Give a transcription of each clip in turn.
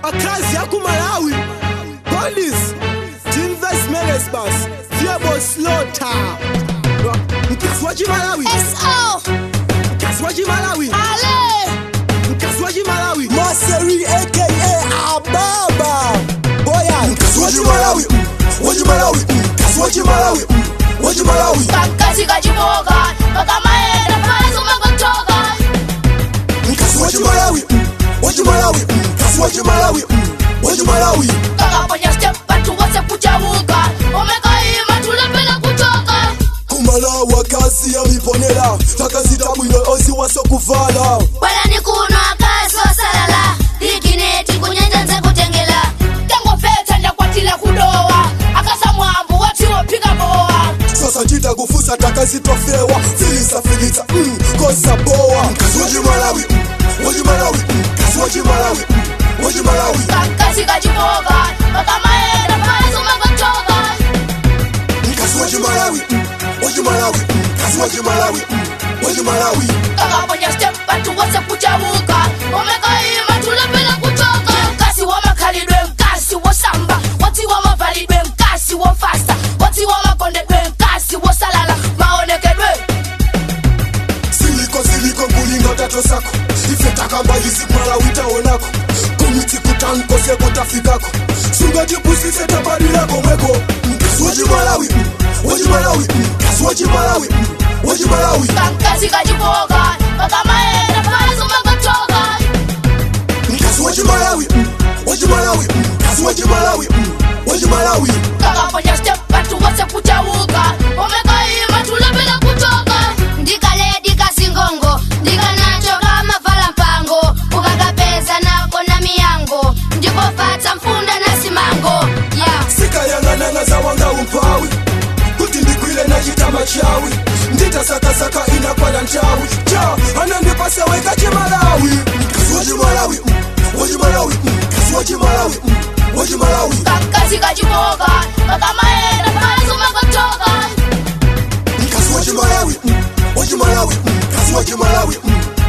Akazi aku Malawi. Police. Tinves Meles bus. Fiebo slaughter. Mkazi wa Malawi. S.O. Mkazi wa Malawi. Ale. Mkazi wa Malawi. Maseri aka Ababa. Boya. Mkazi wa Malawi. Wa Malawi. Mkazi wa Malawi. Wa Malawi. Kakazi kachiboka. Pakamaenda pale umakotoka. Mkazi wa Malawi. Wa Malawi. Mkazi wa Malawi. Wa Malawi. Kakaponya step watu wose kuchauka. Omekaima tulepela kutoka. Kumalawa kazi ya miponela takazita bwino ozi wasokuvala Bwana ni kuno akazi osalala. Likineti kunyanja nze kutengela. Tango feta ndakwatila kudowa. Akasa mwambu watiwo piga bowa. Sasa chita kufusa takazitofewa filisa filisa kosa bowa. Mkazi wa Malawi. Wa Malawi. Mkazi wa Malawi. Wa Malawi. Kakazi kachiboka. Pakamaenda pale umakotoka. Mkazi wa Malawi. Wa Malawi. Mkazi wa Malawi. Wa Malawi. Kakaponya step watu wose kuchauka. Omekaima tulepela kutoka. Mkasi wa makalidwe mkasi wa samba. Wati wa mavalidwe mkasi wa fasta. Wati wa makondedwe mkasi wa salala. Maonekedwe. Siliko siliko nkulinga tato sako ifetakamba izi Malawi taonako komiti kutankose kotafikako sungatipusise tabalilako mweko. Mkazi wa Malawi. Wa Malawi. Mkazi wa Malawi. Wa Malawi. Kakazi kachiboka. Pakamaenda pale umakotoka. Mkazi wa Malawi. Wa Malawi. Mkazi wa Malawi. Wa Malawi. Kakaponya step watu wose kuchauka. Omekaima tulepela kutoka. Ndikale dikasingongo. Ndikanacho kama vala mpango. Ukakapeza nako na miyango. Ndikofata mfunda na simango. Yeah. Sikayang'anana zawanga umpawi kuti ndikwile na chitama chawi nditasakasaka inakwana nchawi cha anandipaseweka chimalawi. Mkazi wa Malawi. Wa Malawi. Mkazi wa Malawi. Wa Malawi. Kakazi kachiboka. Pakamaenda pale umakotoka. Mkazi wa Malawi. Wa Malawi. Mkazi wa Malawi.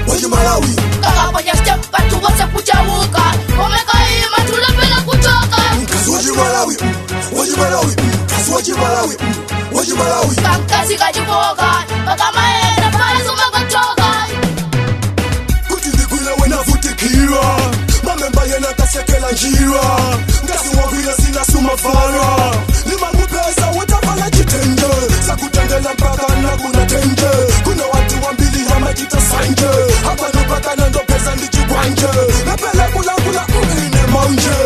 Wa Malawi. Kakaponya step watu wose kuchauka. Omekaima tulepela kutoka. Mkazi wa Malawi. Wa Malawi. Mkazi wa Malawi. Wa Malawi. Kakazi kachiboka. Pakamaenda pale umakotoka. Kuti ndikwile wenavutikira mamemba yena kasekela njira ngasi wagwile sinasumafara limamupesa wetavala chitenje sakutengela mpaka nakuna tenje kuna watu wambili hamachita sanje hapano pakana ndopesa ndichikwanje napela kulakula ine maunje.